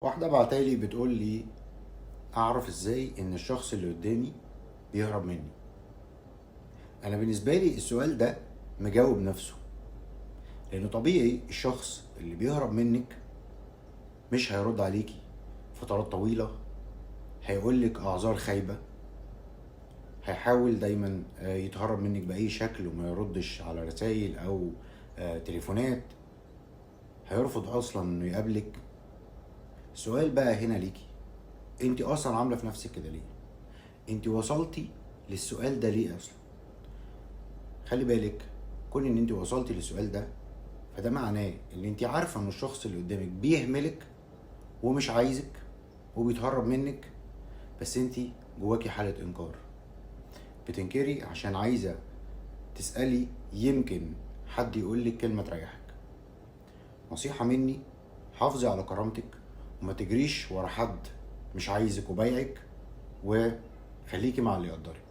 واحدة بعتالي بتقول لي أعرف إزاي إن الشخص اللي قدامي بيهرب مني. أنا بالنسبة لي السؤال ده مجاوب نفسه، لأنه طبيعي الشخص اللي بيهرب منك مش هيرد عليكي فترات طويلة، هيقولك أعذار خايبة، هيحاول دايما يتهرب منك بأي شكل وما يردش على رسائل أو تليفونات، هيرفض أصلا إنه يقابلك. السؤال بقى هنا ليكي، انت اصلا عامله في نفسك كده ليه؟ انت وصلتي للسؤال ده ليه اصلا؟ خلي بالك، كون ان انت وصلتي للسؤال ده فده معناه ان انت عارفه ان الشخص اللي قدامك بيهملك ومش عايزك وبيتهرب منك، بس انت جواكي حاله انكار، بتنكري عشان عايزه تسالي يمكن حد يقولك كلمة تريحك. نصيحة مني، حافظي على كرامتك وما تجريش ورا حد مش عايزك وبايعك، وخليكي مع اللي يقدرك.